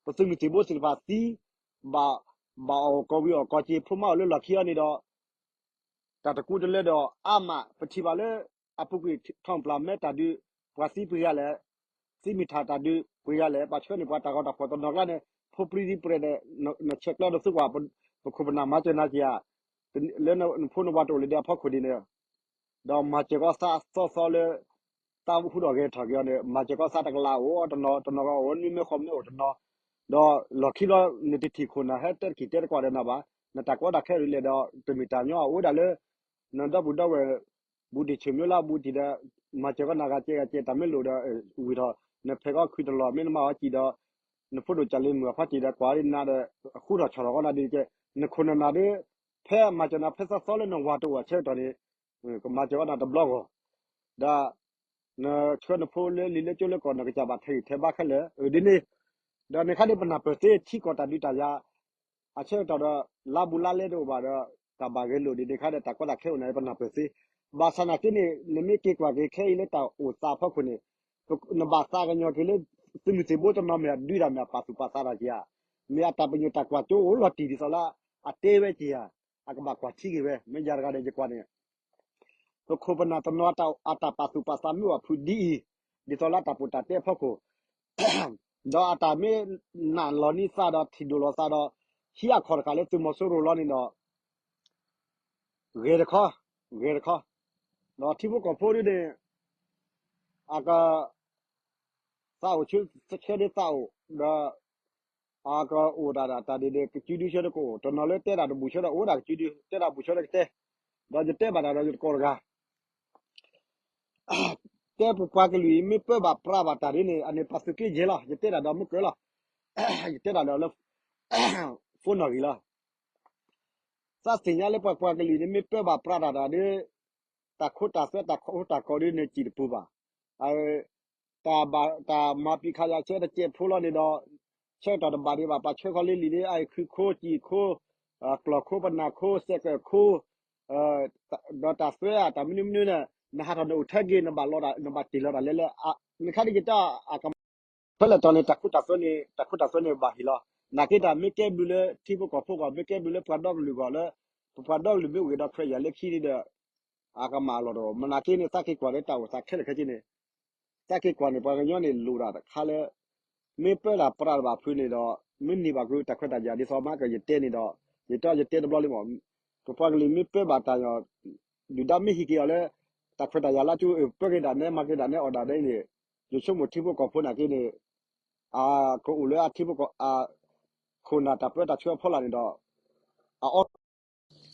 ပသုးမုၢ်သံၣ်ဘိသ့ၣ်တဖၣ်သံ, ဘၣ်, ဘၣ်အီၣ်ကီၢ်ဝံၤအီၣ်ကီၢ်စ့ ဖိမါအိၣ်လၢလီၢ်ခံအီၤန့ၣ်ဒီး တၢ်တကူတလၢဒီးအါမး ပထံၣ်ဘၣ်လၢ အပူၤကွံာ်ထီၣ်ပျၢ်မဲတၢ်ဒုး ပှၤသံပှဲၤဂၤလဲၣ်, သံမုၢ်ထၣ်တၢ်ဒုးပှဲၤဂၤလဲၣ်, ဘၣ်ဆၢန့ၢ်ပှၤတၢ်ဂီၤတၢ်ဖှီၣ်တနီၤကျါန့ၣ် ဖိပြံသံပြဲၤန့ၣ် နဆဲးကျၢဒီးသုကွၢ် ပခိၣ်ပနၢ်မၤစၢၤနၤက့ၤဧါ, လၢနဖိနဝၤတအိၣ်လၢၤဒီးအဖီခိၣ်ဒ်န့ၣ် ဒီးမၤစၢၤကီးသးသီသီလၢ သးဟူထီၣ်ဂဲၤထီၣ်က့ၤအီၤန့ၣ် မၤစၢၤကီးသးတကလးအိၣ်တနီၤ တနီၤကီးအိၣ်နွံမၢဃိးမၢအိၣ်တနီၤ, ဒီးလီၢ်ခံလီၤ နတထံၣ်ခိၣ်နၢ်ဟဲတဲတက့ၤတဲတကွၢ်ဒီးနၤဘၣ်, နတၢ်ကီတၢ်ခဲဒ်လဲၣ်ဒီး တမ့ၢ်တၢ်ညီအအိၣ်ဝဲဒၣ်လၢ နဒီပုၢ်ဒီဝဲၢ် ဘူးတံၢ်ဆၢၣ်မၠိလၢအဘူးတံၢ်ဒီး မၤစၢၤကီးနၤဂၤကဲဂၤကဲတၢ်မ့ၢ်လိာ်ဒီး ဝံၤထီၣ် နဖဲးကီးခုတလီၢ် မ့ၢ်နမၤအီၤကံၣ်ဒီး နဖိဒိၣ်ကၢ်လံၤမုၢ်အဖီကံၣ်ဒီး ကွၢ်ဒ်နၤဒီး ဃူထီၣ်ဆီၣ်ထီၣ်ကီးနၤဒ်ကဲ နခိၣ်နနၢ်ဒီး ဖဲမၤစၢၤနၤဖဲသီသီလၢနဝၤတအိၣ်အဆၢကတီၢ်န့ၣ် ကမၤစၢၤကီးနၤတဘျီဂီၢ်, ဒီး နဆှၢနဖိလၢလံာ်လၢကၠိလၢကီၢ် နကစၢ်ဘၣ်ထဲးဂံၢ်ထဲးဘါခဲလၢာ် ဒ်န့ၣ်, ဒီးန့ၣ်ခါန့ၣ် ပနၢ်ပၢၢ်သ့ထံကီၢ်တၢ်ဒုးတၢ်ယၤ အဆၢကတီၢ်ဒီး လါဘူးလါလဲတအိၣ်ဘၣ်ဒီး တၢ်ဘၣ်ဂဲၤလိာ်ဒ်န့ၣ်ခါဒီး တၢ်ကီတၢ်ခဲအိၣ်န့ၣ် ပနၢ်ပၢၢ်သ့, ဘၣ်ဆၣ်နာ်က့န့ၣ် နမ့ၢ်က့ၤကွၢ်က့ၤခဲအံၤလၢတၢ်အိၣ်သးအဖီခိၣ်န့ၣ် နဘၣ်သးကညီၤက့ၤလၢ သုးမုၢ်သံၣ်ဘိတနီၤမ့ၢ်အဒုးတၢ်မ့ၢ်အ ပာ်သူၣ်ပာ်သးတၢ်က့ၤဧါ, မ့ၢ်အတၢ်ပညိၣ်တၢ်ကွၢ်ကၠိအိၣ်လီၤတံၢ်ဒ်သိးလၢ အတဲဝဲက့ၤဧါ, အကဘၣ်ကွၢ်ထံက့ၤဝဲ မ့ၢ်ယၤတဂၤဒီးယကွၢ်န့ၣ် ပခိၣ်ပနၢ်တနီၤ အတၢ်ပာ်သူၣ်ပာ်သးမ့ၢ်အိၣ်ဖုးဒ်အံၤ, ဒ်သိးလၢတၢ်ပီးတၢ်တဲအဖီခိၣ်, ဒီးအတၢ်မ့ၢ်နာ်လီၤန့ၢ်သးဒီးထံၣ်ဒိၣ်လီၤသးဒီး ဟံးအခီၣ်တဃာ်လၢသုးမီၤစိရိၤလီၤန့ၣ်ဒီး ဂဲၤတခီ, ဂဲၤတခီ, ဒီးထံဖိကီၢ်ဖိဒ်န့ၣ် အက သးအိၣ်ဆၢဒ်သးအိၣ်, ဒီး အကအိၣ်ဒၣ်ဒၣ်တၢ်ဒ်န့ၣ် ကစုဒုဆၢဒီးကအိၣ်, တနီၤလၢတဲတၢ်တဘူၣ်ဆၢဒီးအိၣ်ဒၣ်ကစုဒု, တဲတၢ်ဘူၣ်ဆၢဒီးကတဲ, ဒီးယတဲဘၣ်တၢ်ဒီးယတကိးတဂၤ တဲပပှၤကလုာ်အံၤ မ့ၢ်ပၢဘၣ်ပြးဘၣ်တၢ်ဒ်န့ၣ် အန့ၣ်ပာ်သုးက့ယဲလီၤ, ယတဲတၢ်ဒီးမုၢ်ကၢလီၤ, ယတဲတၢ်ဒီးလၢ ဖိနီၣ်ဂံၢ်လီၤ. သးသ့ၣ်ညါလၢပပှၤကလုာ်န့ၣ် မ့ၢ်ပၢဘၣ်ပြးတၢ်တၢ်ဒ် တၢ်ခိတၢ်သွဲတၢ်ခိတၢ်ကီဒ်န့ၣ် စံၣ်တပူၤဘၣ်. တၢ်ဘၣ်တၢ်မၤပံးခးယၤဆၢတကဲးဖိလီၤန့ၣ်ဒီး ဆၢကတီၢ်တဘၣ်ဒံးဘၣ် ပှၤဆှၢဃီလံလံၤဒ် အအံၤခုခိ စံၣ်ခိ ကျီၢ်ခိပနၢ်ခိ စဲးကၢးခိ ဒီးတၢ်သွဲဧါ တၢ်မနုၤမနုၤန့ၣ် နဟးထီၣ်နအိၣ်ထဲက့ၤ နဘၣ်လီၤ နဘၣ်တ့ၢ်လီၤတၢ်လဲၤလဲၤ မ့ၢ်ခါဒ်ယတဲအကမၣ် ဖဲလဲၣ်တီၤန့ၣ် တၢ်ခိတၢ်သွဲန့ၣ် တၢ်ခိတၢ်သွဲန့ၣ်ဘၣ်ဟ့ၣ်လီၤ. နာ်က့တၢ်မ့ၢ်ကဲဘျုးလၢထံဖိကီၢ်ဖိဂီၢ် မ့ၢ်ကဲဘျုးလၢပှၤဒီကလုာ်ဂီၢ်လၢ ပပှၤဒီကလုာ်မ့ၢ်အိၣ်ဂ့ၤဒီး ခရံာ်ယၤလၢခံန့ၣ်ဒီး အကမၣ်အလီၢ်တအိၣ် မနာ်က့န့ၣ် သးက့ၤကွၢ်လၢတၢ်အိၣ်သးခဲလၢာ်ခဲဆ့န့ၣ် သးက့ၤကွၢ်န့ၣ် ပှၤကညီန့ၣ်လိၣ်တၢ်တခါလၢ မ့ၢ်ပၢတၢ်ပြးတဘၣ်ဖုးန့ၣ်ဒီး မ့ၢ်န့ၢ်ဘၣ်ကွံာ်တၢ်ခွဲးတၢ်ယာ်ဒ်သိးမးကယတဲန့ၣ်ဒီး ယတဲယတဲတဘျီလံမး ပပှၤကလုာ်မ့ၢ်ပၢဘၣ်တၢ်ညီ ဒုၣ်ဒါမ့ၢ်ဟံးက့ၤအီၤလၢ တၢ်ခွဲးတၢ်ယာ်လၢကၠိ ပၢက့ၤဒၣ်နဲ မၤက့ၤဒၣ်နဲ အီၣ်ဒၣ်နဲန့ၣ် ယဆိကမိၣ်ထံဖိကီၢ်ဖိနာ်က့န့ၣ် အကအိၣ်လၢအထံဖိကီၢ် အခိၣ်နၢ်တၢ်ပၢတၢ်ဆှၢအဖီလာ်န့ၣ်ဒီး အအီ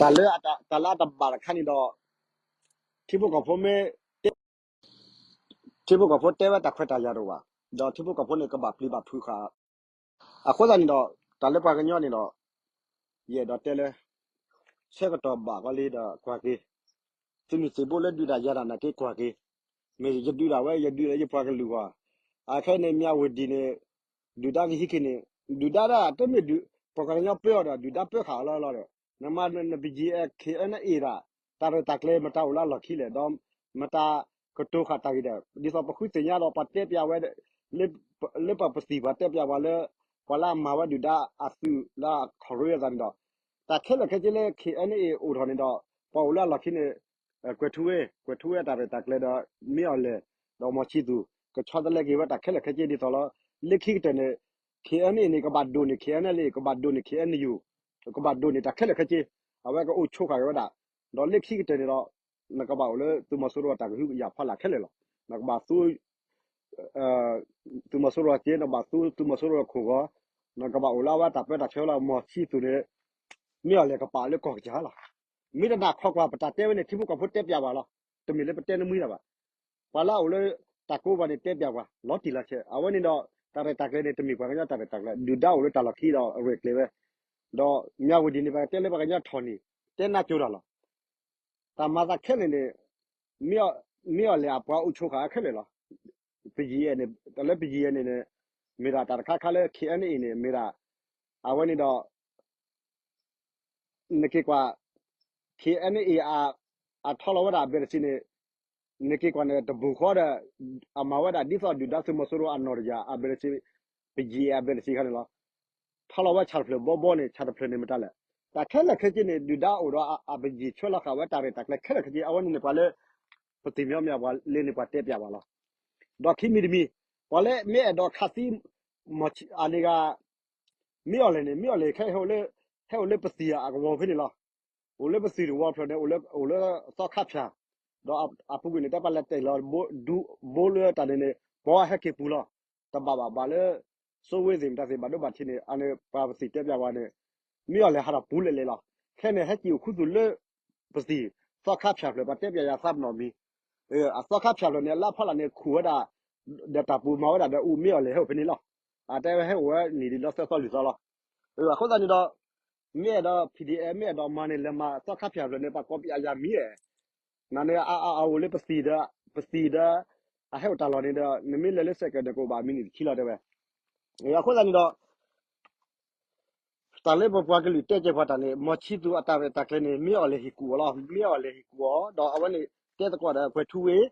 တၢ်လၢအတၢ်လၢအတဘၣ်တခါန့ၣ်ဒီး ထံဖိကီၢ်ဖိမ့ၢ် ထံဖိကီၢ်ဖိတဲဝဲတၢ်ခွဲးတၢ်ယာ်တအိၣ်ဘၣ်, ဒီးထံဖိကီၢ်ဖိန့ၣ် ကဘၣ်ပျံၤဘၣ်ဖုးဃာ် အဃိသတးန့ၣ်ဒီး တၢ်လၢပှၤကညီန့ၣ်ဒီး ယအဲၣ်ဒိးတဲလၢ ဆၢကတီၢ်ဘၣ်ကီလံဒီးကွၢ်က့ၤ, သုးမုၢ်သံၣ်ဘိလၢဒုးတၢ်ယၤတၢ်နာ်က့ကွၢ်က့ၤ, မ့ၢ်ယဒုးဒၣ်ဝဲ ယဒုးလၢယပှၤကလုာ်ဂီၢ်, အခဲအံၤန့ၣ် မၠၣ်ဝတံၤန့ၣ် ဒုၣ်ဒါကဟံးက့ၤန့ၣ် ဒုၣ်ဒါဒၣ်တမ့ၢ်ဒုး ပှၤကညီပၢအီၤဒီး ဒုၣ်ဒါပၢဃာ်အီၤလီၤလီၤဒီး နမ့ၢ်န BGF KNA တၢ် တၢ်ရဲၣ်တၢ်ကျဲၤမတၤအိၣ်လၢအလီၢ်ခံလဲၣ် ဒီးမတၤကတိၤဃာ်တၢ်ဂ့ၢ်ဒီး ဒ်သိးပဃုသ့ၣ်ညါဒီးပှၤတဲပျးဝဲ လၢပှၤပသံၣ်ပှၤတဲပျးပှၤလၢ ပှၤလၢအမၤဝဲဒုၣ်ဒါအသုးလၢအခီၣ်ရ့အသးန့ၣ်ဒီး တၢ်ခဲလၢာ်ခဲဆ့လၢ ခ့ၣ်အဲၣ်အဲၣ် အိၣ်ထီၣ်န့ၣ်ဒီး ပှၤအိၣ်လၢအလီၢ်ခံန့ၣ် ကွဲၤထူဝ့ ကွဲၤထူဝ့အတၢ်ရဲၣ်တၢ်ကျဲၤဒီး မ့ၢ်အီၤလဲၣ် ဒီးမီၤဆံသူး ကဆီတလဲက့ၤဝဲတၢ်ခဲလၢာ်ခဲဆ့ဒ်သိးလီၤ. လၢခံကတၢၢ်န့ၣ် ခ့ၣ်အဲၣ်အဲၣ်န့ၣ် ကဘၣ်ဒိၣ်န့ၢ် ခ့ၣ်အဲၣ်အဲၣ် ကဘၣ်ဒိၣ်န့ၢ် ခ့ၣ်အဲၣ်ယူၣ် ကဘၣ်ဒိၣ်န့ၢ်တၢ်ခဲလၢာ်ခဲဆ့ အဝဲကအိၣ်ဆိးဃာ်က့ၤဝဲဒၣ် ဒီးလၢခံကတၢၢ်န့ၣ်ဒီး နကဘၣ်အိၣ်လၢသုးမီၤစိရိၤအတၢ်ကဟုကယာ်ဖီလာ်ခဲလၢာ်လီၤ. နကဘၣ်သူ သုးမီၤစိရိၤက့ နကဘၣ်သူသုးမီၤစိရိၤခိၣ်ဂီၤ နကဘၣ်အိၣ်လၢအဝဲတၢ်ပၢတၢ်ဆှၢလီၤ. မီၤဆံသူးန့ၣ် မ့ၢ်အီၤလဲၣ်ကပာ်လၢကီၢ်ကစၢ်လီၤ. မ့ၢ်တနာ်ခီကွၢ် ပတၢ်တဲဝဲန့ၣ် ထံဖိကီၢ်ဖိတဲပျးဝဲလီၤ. တမ့ၢ်လၢပတဲနမှံတၢ်ဘၣ်. ပှၤလၢအအိၣ်လၢတၢ်ကိးပှၤန့ၣ် တဲပျးပှၤ လီၤတံၢ်လီၤဆဲး အဝဲန့ၣ်ဒီး တၢ်ရဲၣ်တၢ်ကျဲၤန့ၣ် တမ့ၢ်ပှၤကညီတၢ်ရဲၣ်တၢ်ကျဲၤ ဒုၣ်ဒါအိၣ်လၢတၢ်လီၢ်ခံဒီးအရဲၣ်ကျဲၤဝဲ ဒီးမၠးဝတံၤန့ၣ် ပှၤတဲလၢပှၤကညီထီၣ်န့ၣ် တဲနးကၠိတၢ်လီၤ. တၢ်မၤသးခဲလၢာ်န့ၣ် မ့ၢ်အီၤလဲၣ်အပှၤအိၣ်ဆိးဃာ်ခဲလၢာ်လီၤ. ပယံၤအဲၣ်န့ၣ် တၢ်လၢပယံၤအဲၣ်န့ၣ်န့ၣ် မ့ၢ်ဒၣ်တၢ်တခါခါလၢ ခ့ၣ်အဲၣ်အဲၣ်န့ၣ် မ့ၢ်ဒၣ် အဝဲန့ၣ်ဒီး နက့ၤကွၢ် ခ့ၣ်အဲၣ်အဲၣ် အထီလီၤဝဲဒၣ်အဘဲတစံးန့ၣ် နက့ၤကွၢ်န့ၣ် တဘူးဃီဒီး အမၤဝဲဒၣ်ဒ်သိးဒုၣ်ဒါသုးမီၤစိရိၤအနီၢ်တယၢ် အဘဲတစံး ပယံၤအဲၣ်အဘဲတစံးခါန့ၣ်လီၤ. ထီလီၤဝဲဆၣ်တဖျၢၣ်ဘီဘီန့ၣ် ဆၣ်တဖျၢၣ်န့ၣ်မတၤလဲၣ်. တၢ်ခဲလၢာ်ခဲဆ့န့ၣ် ဒုၣ်ဒါအိၣ်ဒီးအပယံၤဆှၢလီၤဃာ်ဝဲတၢ်ရဲၣ်တၢ်ကျဲၤခဲလၢာ်ခဲဆ့ အဝဲန့ၣ်န့ၣ်ပှၤလၢ ပသ့ၣ်မံမံၤပှၤလၢန့ၣ်ပှၤတဲပျးဝဲလီၤ. ဒီးခံမံၤတမံၤ ပှၤလၢမ့ၢ်အဲၣ်ဒိးခးသံ အန့ၣ်ဂ့ၤ မ့ၢ်အီၤလဲၣ်န့ၣ် မ့ၢ်အီၤလဲၣ်ခဲ ဟဲအိၣ်လၢပသံၣ်အကဝီၤဖဲန့ၣ်လီၤ. အိၣ်လၢပသံၣ်တဝီဖျၢၣ်န့ၣ် အိၣ်လၢသီခါဖၠၣ် ဒီးအပူၤကွံာ်န့ၣ် တၢ်ပှၤလဲၤတဲာ်လီၤ ဘိလၢတၢ်န့ၣ်န့ၣ် ပှၤဟဲက့ၤပူၤလီၤ. တဘၣ်ဘၣ်ဘၣ်လၢ စိဝ့သ့ၣ်မတၤသ့ၣ်ဘၣ်ဒိဘၣ်ထံးန့ၣ် အန့ၣ်ပှၤပသံၣ်တဲပျးဝဲန့ၣ် မ့ၢ်အီၤလဲၣ်ဟးထီၣ်ပူၤလဲၣ်လဲၣ်လီၤ. ခဲန့ၣ်ဟဲက့ၤအိၣ်ခူသူၣ်လၢ ပသံၣ် သီခါဖၠၣ်ဖျၢၣ် ပှၤတဲပျးယၤသးပနီၣ်မံၤ အသီခါဖၠၣ်ဖျၢၣ်န့ၣ် အလၢအဖီလာ်န့ၣ် ခူၣ်ဝဲဒၣ် ဒီးတၢ်ပူၤမၤဝဲဒၣ်ဒီးအူမ့ၢ်အီၤလဲၣ်ဟဲအိၣ်ဖဲန့ၣ်လီၤ. အတဲဝဲဟဲအိၣ်ဝဲနံၣ်ဒံးလီၤသၢသီလွံၢ်သီလီၤ. အဃိသတးန့ၣ်ဒီး မ့ၢ်အဲၣ်ဒိး P D F မ့ၢ်အဲၣ်ဒိးမၤန့ၣ် လဲၤမၤသီခါဖၠၣ်ဖျၢၣ်န့ၣ် ပှၤကိးပျးယၤမံၤဧါ. နန့ၣ် အအိၣ်လၢပသံၣ်ဒီး ပသံၣ်ဒီး အဟဲအိၣ်တၢ်လီၢ်န့ၣ်ဒီး နမ့ၢ်လဲၤလၢစဲးကၢးန့ၣ် ကအိၣ်ဘၣ်မံးနံးတဆံလီၤတဲဝဲ. အဃိသတးန့ၣ်ဒီး တၢ်လၢပပှၤကလုာ်တဲကဲပှၤတၢ်န့ၣ် မီၤဆံသူးအတၢ်ရဲၣ်တၢ်ကျဲၤန့ၣ် မ့ၢ်အီၤလဲၤဟ့ၣ်ကူၣ်အီၤလီၤ. မ့ၢ်အီၤလဲၤဟ့ၣ်ကူၣ်အီၤ ဒီးအဝဲန့ၣ် တဲသကိးဒီးကွဲၤထူဝ့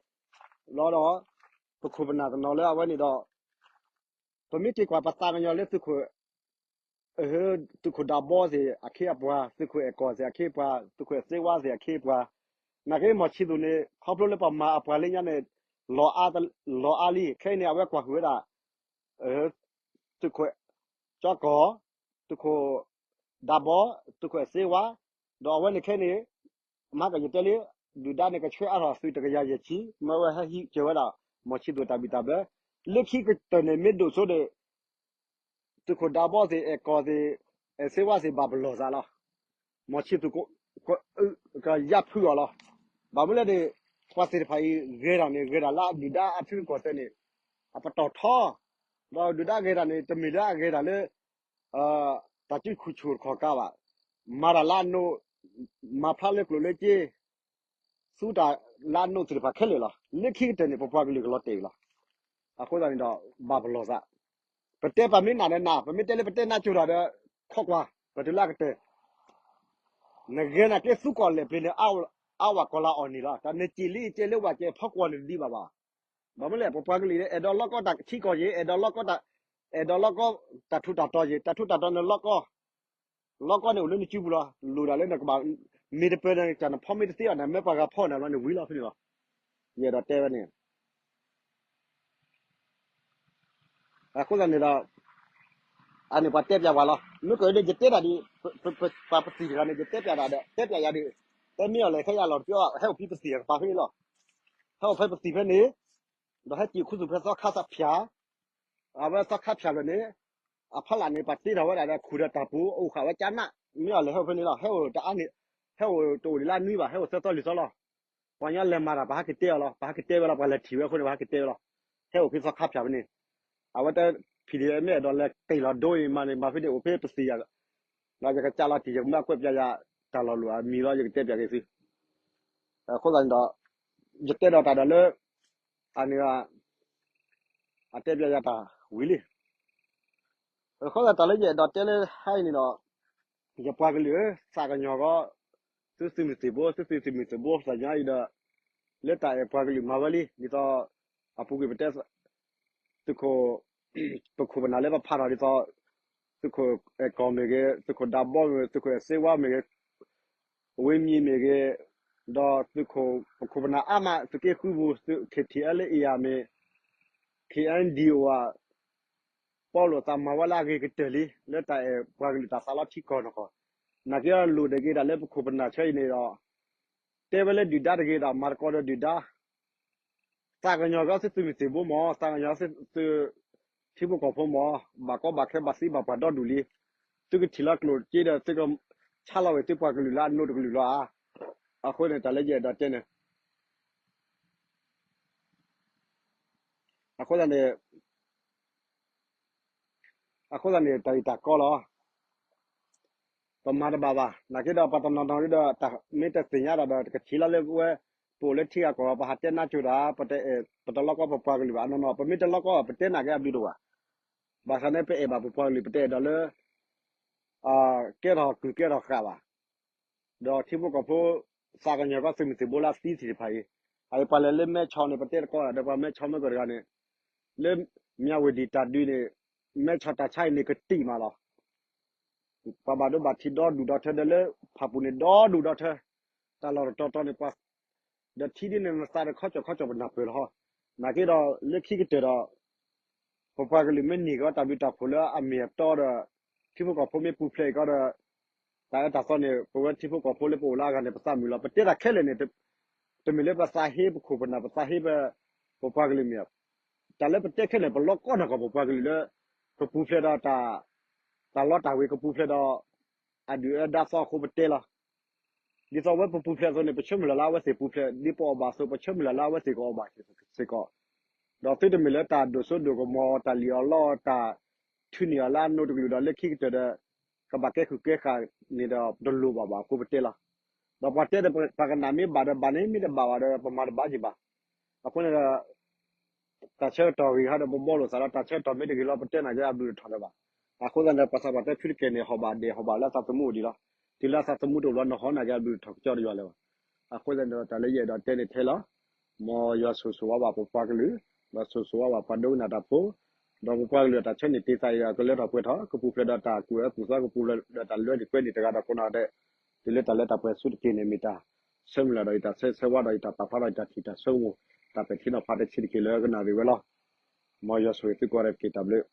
လီၤဒီး ပခိၣ်ပနၢ်တနီၤလၢအဝဲန့ၣ်ဒီး ပမ့ၢ်က့ၤကွၢ်ပသးကညီၤလၢသုးခိၣ် သုးခိၣ်ဒးဘီသ့ၣ်အခ့အပှၤ, သုးခိၣ်အဲၣ်ကီၢ်သ့ၣ်အခ့အပှၤ, သုးခိၣ်အဲၣ်စ့ဝါသ့ၣ်အခ့အပှၤ, နာ်က့မီၤဆံသူးန့ၣ် ခီဖျိလၢပှၤမၤအပှၤလၢညါန့ၣ် လီၤအါလံ. ခဲအံၤန့ၣ် အဝဲကွၢ်ဟုၣ်ဝဲဒၣ် သုးခိၣ်ကၠီကီၢ်, သုးခိၣ်ဒးဘီ, သုးခိၣ်အဲၣ်စ့ဝါ, ဒီးအဝဲန့ၣ်ခဲအံၤန့ၣ် မၤကယတဲလံ, ဒုၣ်ဒါန့ၣ်ကဆှၢအါထီၣ်သုးတကယၤယဲၢ်ဆံ, မ့ၢ်ဝဲဟဲဟံးစၢၤဝဲဒၣ် မီၤဆံသူးတၢ်ဘံၣ်တၢ်ဘၢ, လၢခံကတၢၢ်န့ၣ် မ့ၢ်ဒိၣ်စိဒီး သုးခိၣ်ဒးဘီသ့ၣ် အဲၣ်ကီၢ်သ့ၣ် အဲၣ်စ့ဝါသ့ၣ် ဘၣ်ပလီၢ်သးလီၤ. မီၤဆံသူး ကယါဖုးအီၤလီၤ. ဘၣ်မနုၤလဲၣ်န့ၣ် ပှၤသ့ၣ်တဖၣ်အံၤ ဂဲၤတၢ်န့ၣ် ဂဲၤတၢ်လၢဒုၣ်ဒါအထံရူၢ်ကီၢ်သဲးန့ၣ် အပတီၢ်ထီ, ဒီးဒုၣ်ဒါဂဲၤတၢ်န့ၣ် တမ့ၢ်လၢအဂဲၤတၢ်လၢ တၢ်စုခူၣ်ဆူၣ်တခီၣ်ကါဘၣ်. မၤတၢ်လၢအနိး, မၤဖျါလၢကျိၣ်လၢစ့, သူတၢ်လၢအနိးသ့ၣ်တဖၣ်ခဲလၢာ်လီၤ. လၢခံကတၢၢ်န့ၣ် ပပှၤကလုာ်ကလီၤတဲာ်လီၤ. အဃိသတးန့ၣ်ဒီး ဘၣ်ပလီၢ်သး, ပတဲပာ်မ့ၢ်နးဒီးနး, ပမ့ၢ်တဲလၢပတဲနးကၠိတၢ်ဒီး ခိးကွၢ်, ပတုၤလၢအကတၢၢ် နဂဲၤနာ်က့သူကီၢ်လဲၢ်ပျ့ၤန့ၣ် အါဝဲကီၢ်လၢအီၣ်နံၣ်လီၤ. တၢ်နစံးလံကဲလၢဝဲကဲဖီကွီၢ်န့ၣ် တဒံးဘၣ်ဘၣ်. ဘၣ်မနုၤလဲၣ် ပပှၤကလုာ်န့ၣ် အဲၣ်ဒိးလီၢ်ကီတၢ်ထံကီၢ်ယဲၢ်, အဲၣ်ဒိးလီၢ်ကီတၢ်, အဲၣ်ဒိးလီၢ်ကီတၢ်ထူးတၢ်တီၤယဲၢ်, တၢ်ထူးတၢ်တီၤန့ၣ်လီၢ်ကီ, လီၢ်ကီန့ၣ်အိၣ်လၢနစုပူၤလီၤ. လိၣ်ဒၣ်လၢနကဘၣ် မ့ၢ်တပၢၢ်န့ၣ် တၢ်နဖီမ့ၢ်တသ့အီၤန့ၣ် မ့ၢ်ပှၤဂၤဖီန့ၣ်လီၤန့ၣ် ဝံၤလီၤဖဲန့ၣ်လီၤ. ယအဲၣ်ဒိးတဲဝဲန့ၣ် အဃိသတးန့ၣ်ဒီး အန့ၣ်ပှၤတဲပျးဝဲလီၤ. မ့ၢ်ကဒီး ယတဲတၢ်ဒ် ပှၤပသံၣ်တဂၤန့ၣ် ယတဲပျးတၢ်ဒီး တဲပျးယၤဒ် တဲမ့ၢ်အီၤလဲၣ်ခဲယၤလီၤတပျီ ဟဲအိၣ်ဖဲပသံၣ်အကပၤဖဲန့ၣ်လီၤ. ဟဲအိၣ်ဖဲပသံၣ်ဖဲန့ၣ် ဒီးဟဲစံၣ်ခူသူၣ်ဖဲသီခါသးဖၠၣ် အဝဲသီခါဖၠၣ်ဖျၢၣ်န့ၣ် အဖီလာ်န့ၣ် ပှၤတ့ထီၣ်ဝဲဒၣ်ဒီးခူၣ်ဒီးတၢ်ပူၤ အိၣ်ဃာ်ဝဲကၠါနး မ့ၢ်အီၤလဲၣ်ဟဲအိၣ်ဖဲန့ၣ်လီၤ. ဟဲအိၣ်တအါန့ၣ် ဟဲအိၣ်တအိၣ်ဒံးလၢအနွံဘၣ် ဟဲအိၣ်သၢသီလွံၢ်သီလီၤ. ပှၤကညီလဲၤမၤတၢ် ပဟးက့ၤတဲအီၤလီၤ. ပဟးက့ၤတဲဝဲလီၤ ပှၤလဲၤထံၣ်ဝဲအဃိန့ၣ် ပဟးက့ၤတဲဝဲလီၤ. ဟဲအိၣ်ဖဲသီခါဖၠၣ်ဖဲန့ၣ် အဝဲတဲ PDF မ့ၢ်အဲၣ်ဒိးလဲၤက့ၤလီၤဒိအံၤမးန့ၣ် မၤဖဲန့ၣ်အိၣ်ဖဲပသံၣ်ယၤ ဒီးယကစးလီၤတံၢ် ယကမၢကွဲးပျးယၤ တၢ်လီၤလိၢ်အမံၤလီၤ ယကတဲပျးက့ၤသု အဃိသတးန့ၣ်ဒီး ယတဲဒီးတၢ်ဒီးလၢ အန့ၣ် အတဲပျးယၤတၢ်ဝံၤလံ. အဃိသတးတၢ်လၢယအဲၣ်ဒိးတဲလၢဟါအံၤန့ၣ်ဒီး ယပှၤကလုာ်ဧၢ သးကညီၤဂီၢ် သုသုးမုၢ်သံၣ်ဘိ သုသုးမုၢ်သံၣ်ဘိ သးညီအံၤဒီး လၢတၢ်အဲၣ်ပှၤကလုာ်မၤဝဲလံ ဒ်သိး အပူၤကွံာ်ပတဲ သုးခိၣ် ပခိၣ်ပနၢ်လၢပဖးထီၣ်ဒ်သိး သုးခိၣ်အဲၣ်ကီၢ်မ့ၢ်ဂ့ၤ, သုးခိၣ်ဒးဘီမ့ၢ်ဂ့ၤ, သုးခိၣ်အဲၣ်စ့ဝါမ့ၢ်ဂ့ၤ, ဝ့မံၤမ့ၢ်ဂ့ၤ, ဒီးသုးခိၣ် ပခိၣ်ပနၢ်အါမး သုးက့ဃုပူၤ, သုး ခ့ၣ်ထံၣ်အဲလ်အ့ၣ်အမ့ၢ် ခ့ၣ်အဲၣ်ဒံၣ်အိၣ်ဧါ, ပီလိာ်သးမၤဝဲလၢအဂ့ၤကတၢၢ်လံ လၢတၢ်အဲၣ်ပှၤကလုာ်တၢ်သးလီထံကီၢ်နီၢ်ကီၢ်, နာ်က့ဒီးလိၣ်တက့ၤတၢ်လၢပခိၣ်ပနၢ်ဆၢအံၤန့ၣ်ဒီး တဲဝဲလၢဒုၣ်ဒါတဂ့ၤဒီး မၤသကိးဒီးဒုၣ်ဒါ သးကညီၤက့ၤသုးမုၢ်သံၣ်ဘိမၢ်, သးကညီၤသုး ထံဖိကီၢ်ဖိမၢ်, ဘၣ်ကီဘၣ်ခဲဘၣ်သံဘၣ်ပှၢ်ဒီဒူၣ်လံ. သုကထံၣ်လီၤကျိၣ်စ့ဒီး သုကဆါလီၤဝဲသုပှၤကလုာ်လၢအနိးတကလုာ်လီၤဧါ. အဃိန့ၣ် တၢ်လၢယအဲၣ်ဒိးတဲန့ၣ် အဃိသတးန့ၣ် အဃိသတးန့ၣ် တၢ်ဂ့ၢ်တၢ်ကီလီၤ. ပမၤတဘၣ်ဘၣ်. နာ်က့ဒီး ပှၤတနီၤနီၤဒီး တၢ်မ့ၢ်တသ့ၣ်ညါတၢ်ဒီး တကထံၣ်လီၤလၢဝဲ ပအိၣ်လၢထံဂၤကီၢ်ဂၤ ပဟးတဲနါစိၤတၢ် ပတအဲၣ် ပတလီကီပပှၤကလုာ်ဘၣ်. အနီၢ်နီၢ် ပမ့ၢ်တလီကီ ပတဲနာ်က့အဘျုးတဝၢ်. ဘၣ်ဆၣ်န့ၣ် ပအဲၣ်ဘၣ်ပပှၤကလုာ် ပတအဲၣ်ဒိးလၢ ကဲထီၣ်ကုၢ်ကဲထီၣ်ဃာ်ဘၣ်. ဒီးထံဖိကီၢ်ဖိ သးကညီၤက့ၤသုးမုၢ်သံၣ်ဘိလၢအသံသ့ၣ်တဖၣ်အံၤ, အအံၤပှၤလဲၤလၢမဲဆီးန့ၣ် ပတဲတကီးဒီး ပှၤမဲဆီးမ့ၢ်ကီၢ်တဂၤန့ၣ် လၢမၠၣ်ဝ့ၢ်ဒံၣ်တၢ်ဒုးန့ၣ် မဲဆီးတၢ်ဆါအံၤန့ၣ်ကတံာ်မးလီၤ. ပှၤဘၣ်ဒိဘၣ်ထံးဒီဒူၣ်ဒီထၢ ဒီးလၢဖၣ်ပူၤန့ၣ် ဒီဒူၣ်ဒီထၢ တၢ်လီၢ်တတီၤတီၤန့ၣ် ပှၤ ဒီးထံဒ်န့ၣ်နသးဒီးခီကၠီၣ်ခီကၠီၣ်ပနၢ်ပၢၢ်လီၤ. နာ်က့ဒီး လၢခံကတၢၢ်ဒီး ပပှၤကလုာ်မ့ၢ်န့ၢ်က့ၤတၢ်ဘျုးတၢ်ဖှိၣ်လၢအမ့ၢ်အတီဒီး ထံဖိကီၢ်ဖိမ့ၢ်ပူၤဖျဲးအံၤကီးဒီး တၢ်အၢတၢ်သီန့ၣ် ပဝဲထံဖိကီၢ်ဖိလၢပအိၣ်လၢအဂၤန့ၣ် ပသးမုာ်လီၤ. ပတဲတၢ်ခဲလၢာ်န့ၣ် တမ့ၢ်လၢပသးဟ့ပခိၣ်ပနၢ် ပသးဟ့ပ ပပှၤကလုာ်မ့ၢ် တၢ်လၢပတဲခဲလၢာ် ပလီကီနီၢ်ကီၢ်ပပှၤကလုာ်လၢ ကပူၤဖျဲးဒီးတၢ် တၢ်လီတၢ်ဝ့ၤ ကပူၤဖျဲးဒီး အဒုၣ်အဒါသီအဃိပတဲလီၤ. ဒ်သိးဝဲပပူၤဖျဲးအသိးန့ၣ် ပဆၢမုၢ်လၢ်လၢအဝဲသ့ၣ်ပူၤဖျဲး, ဒ်ပအီၣ်ဘၣ်အသိး ပဆၢမုၢ်လၢ်လၢအဝဲသ့ၣ်ကအီၣ်ဘၣ်စ့ၢ်ကီး, ဒီးသုတမ့ၢ်လၢတၢ်ဒိၣ်စိဒိၣ်ကမီၤ တၢ်လံၣ်အီၣ်လီအီၣ် တၢ်ထုးန့ၢ်အီၤလၢအနိးတကလုာ်ဒီး လၢခံကတၢၢ်ဒီး ကဘၣ်ကဲဃုာ်ကဲဃာ်န့ၣ်ဒီး ပတလိၣ်ဘၣ်ဘၣ်အဃိပတဲလီၤ. ဒီးပှၤတဲဒီးပှၤကနၣ်မ့ၢ်ဘၣ်ဒီးဘၣ်န့ၣ် မ့ၢ်တဘၣ်ဘၣ်ဒီး ပမၤတဘၣ်က့ၤဘၣ်. အဃိန့ၣ်ဒီး တၢ်ဆၢကတီၢ်ဂ့ၤဟီဒီး ပဘီလိာ်သးဒီး တၢ်ဆၢကတီၢ်မ့ၢ်တဂ့ၤလီၤ ပတဲနာ်က့အဘျုးတထီၣ်လၢၤဘၣ်. အဃိသတးန့ၣ် ပှၤသးပှၢ်တဲဖုတကဲန့ၣ် ဟီၣ်ဘၣ်ဒဲး ဟီၣ်ဘၣ်လၢအသးသမူအိၣ်ဒံးလီၤ. တုၤလၢအသးသမူတအိၣ်ဘျီ နဟီၣ်နာ်က့အဘျုးတထီၣ်ကစီဒီးယွၤလၢၤဘၣ်. အဃိသတးန့ၣ်ဒီး တၢ်လၢယအဲၣ်ဒိးတဲန့ၣ်ထဲလီၤ. မ်ယွၤဆိၣ်ဂ့ၤဆိၣ်ဝါဘၣ်ပပှၤကလုာ်, ဒီးဆိၣ်ဂ့ၤဆိၣ်ဝါဘၣ်ပှၤဒိကနၣ်တၢ်ဖိ, ဒီးပပှၤကလုာ်အတၢ်ဆၢန့ၣ် တ့သးအံၤဒီး ကလၢထီၣ်ပှဲၤထီၣ် ကပူၤဖျဲးဒီးတၢ်ကူၣ်အၢကူၣ်သီ ကပူၤဖျဲးဒီးတၢ်လၢန့ၢ်ပှဲၤန့ၢ်တဂၤဒီး ခိၣ်နၢ်ဒဲး တုၤလၢတၢ်လၢတၢ်ပှဲၤဆူတက့ၢ်န့ၣ် မ့ၢ်တၢ်ဆၢမုၢ်လၢ်ဒီး ယတၢ်ဆၢဂ့ၤဆၢဝါဒီး ယတၢ်ပာ်ဖျါဒီး ယတၢ်ထံၣ်တၢ်ဆိကမိၣ် တၢ်ပဲာ်ထံနီၤဖးတဆံးတက့ၢ်လၢကနၣ်ရံၣ်ဝဲလီၤ. မ်ယွၤဆိၣ်ဂ့ၤသုကိးဂၤဒဲးတက့ၢ် တၢ်ဘျုး